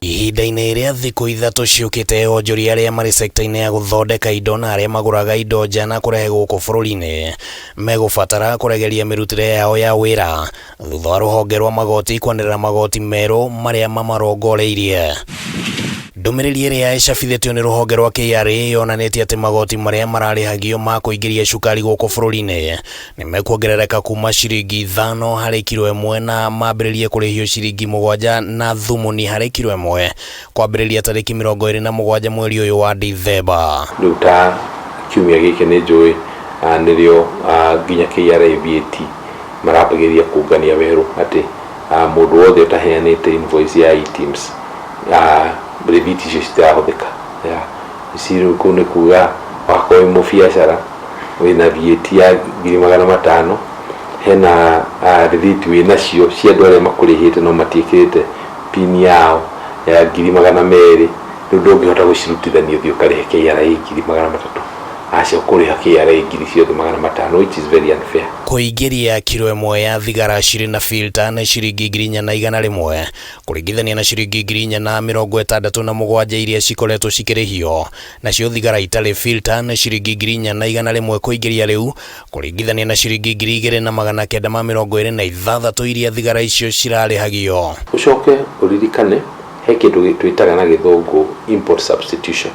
Ihinda-inĩ rĩa thikũ 3 ciũkĩte, onjoria arĩa marĩ sekta-inĩ ya gũthondeka indo na arĩa magũraga indo nja na kũrehe gũkũ bũrũri-inĩ megũbatara kũregeria mĩrutĩre yao ya wĩra thutha wa rũhonge rwa magoti kwanĩrĩra magoti merũ marĩa mamarongoreirie. Ndũmĩrĩri ĩrĩa ĩcabithĩtio nĩ rũhonge rwa KRA yonanĩtie atĩ magoti marĩa mararĩhagio ma kũingĩria cukari gũkũ bũrũri-inĩ nĩ mekuongerereka kuma ciringi 5 harĩ kiro ĩmwe na mambĩrĩrie kũrĩhio ciringi 7 na thumuni harĩ kiro ĩmwe kwambĩrĩria tarĩki 27 mweri ũyũ wa Dithemba. Rĩu ta kiumia gĩkĩ nĩ njũĩ nĩrĩo nginya KRA VAT marambagĩrĩria kũngania werũ atĩ mũndũ wothe ũtaheanĩte invoice ya eTIMS rĩthiti icio citirahũthĩka. Ici rĩu kũu nĩ kuga wakorwo wĩ mũbiacara wĩna VAT ya 500,000, hena rĩthiti wĩnacio cia andũ arĩa makũrĩhĩte no matiĩkĩrĩte pin yao ya 200,000, rĩu ndũngĩhota gũcirutithania ũthiĩ ũkarĩhe KRA 300,000, aca ũkũrĩha KRA ngiri ciothe 500, which is very unfair. Kũingĩria kiro ĩmwe ya thigara cirĩ na filter nĩ ciringi 4,100 kũringithania na ciringi 4,067 iria cikoretwo cikĩrĩhio. Nacio thigara itarĩ filter nĩ ciringi 4,100 kũingĩria rĩu kũringithania na ciringi 2,926 iria thigara icio cirarĩhagio. Ũcoke ũririkane he kĩndũ twĩtaga na gĩthũngũ import substitution.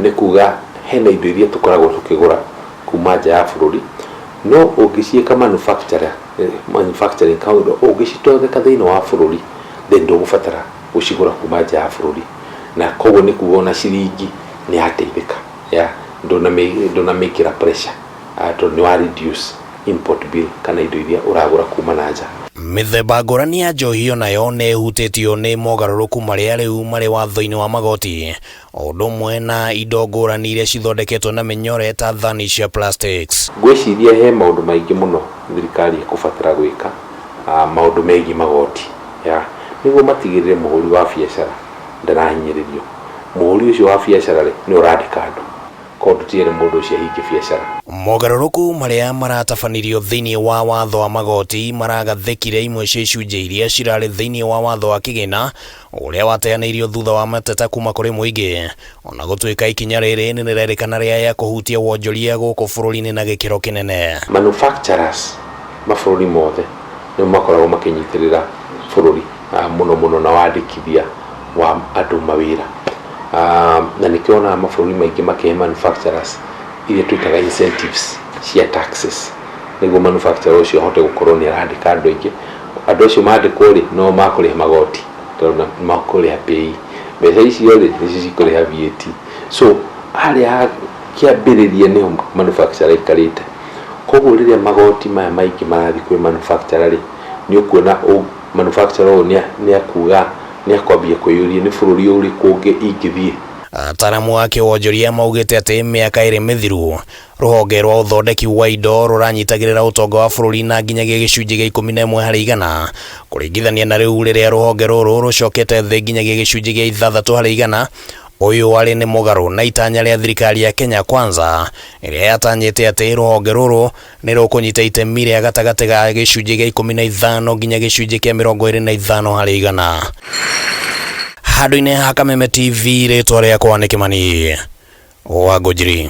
Nĩ kuga hena indo iria tũkoragwo tũkĩgũra kuma nja ya bũrũri, no ũngĩciĩka manufacturing ũngĩcithondeka thĩinĩ wa bũrũri, then ndũgũbatara gũcigũra kuma nja ya bũrũri, na koguo nĩ kuga ona ciringi nĩ yateithĩka, ndũnamĩkĩra pressure tondũ nĩ wa reduce import bill kana indo iria ũragũra kuma na nja. Mĩthemba ngũrani ya njohi onayo nĩ ĩhutĩtio nĩ mogarũrũku marĩa rĩu marĩ watho-inĩ wa magoti, o ũndũ ũmwe na indo ngũrani iria cithondeketwo na mĩnyore ta thani cia plastics. Ngwĩciria he maũndũ maingĩ mũno thirikari ĩkũbatara gwĩka maũndũ megiĩ magoti, nĩguo matigĩrĩre mũhũri wa biacara ndarahinyĩrĩrio. Mũhũri ũcio wa biacara rĩ, nĩ ũrandĩka andũ, koguo ndũtigĩrĩre mũndũ ũcio ahingie biacara. Mogarũrũku marĩa maratabanirio thĩinĩ wa watho wa magoti maragathĩkire imwe cia icunjĩ iria cirarĩ thĩinĩ wa watho wa kĩgĩna ũrĩa wateanĩirio thutha wa mateta kuma kũrĩ mũingĩ. Ona gũtuĩka ikinya rĩrĩ nĩ rĩrerĩkana rĩaya kũhutia wonjoria gũkũ bũrũri-inĩ na gĩkĩro kĩnene. Manufacturers mabũrũri mothe nĩo makoragwo makĩnyitĩrĩra bũrũri mũno mũno na wandĩkithia wa andũ mawĩra, na nĩkĩo wonaga mabũrũri maingĩ makĩhe manufacturers iria twĩtaga incentives cia taxes, nĩguo manufacturer ũcio ahote gũkorwo nĩ arandĩka andũ aingĩ. Andũ acio mandĩkwo rĩ, no makũrĩha magoti tondũ makũrĩha pay, mbeca icio rĩ nĩcio cikũrĩha VAT. So harĩa kĩambĩrĩria nĩho manufacturer aikarĩte. Koguo rĩrĩa magoti maya maingĩ marathiĩ kwĩ manufacturer rĩ, nĩ ũkuona manufacturer ũyũ nĩ akuga nĩ akwambia kwĩyũria nĩ bũrũri ũrĩkũ ũngĩ ingĩthiĩ. Ataaramu a kĩwonjoria maugĩte atĩ mĩaka 2 mĩthiru rũhonge rwa ũthondeki wa indo rũranyitagĩrĩra ũtonga wa bũrũri na nginyagia gĩcunjĩ gĩa 11 harĩ igana kũringithania na rĩu rĩrĩa rũhonge rũrũ rũcokete thĩ nginyagia gĩcunjĩ gĩa 6 harĩ igana. Ũyũ warĩ nĩ mũgarũ na itanya rĩa thirikari ya Kenya Kwanza ĩrĩa yatanyĩte atĩ rũhonge rũrũ nĩ rũkũnyita itemi rĩa gatagatĩ ga gĩcunjĩ gĩa 15 nginya gĩcunjĩ kĩa 25 harĩ igana. Handũ-inĩ ha Kameme TV, rĩtwa rĩakwa nĩ Kĩmani wa Ngũnjiri.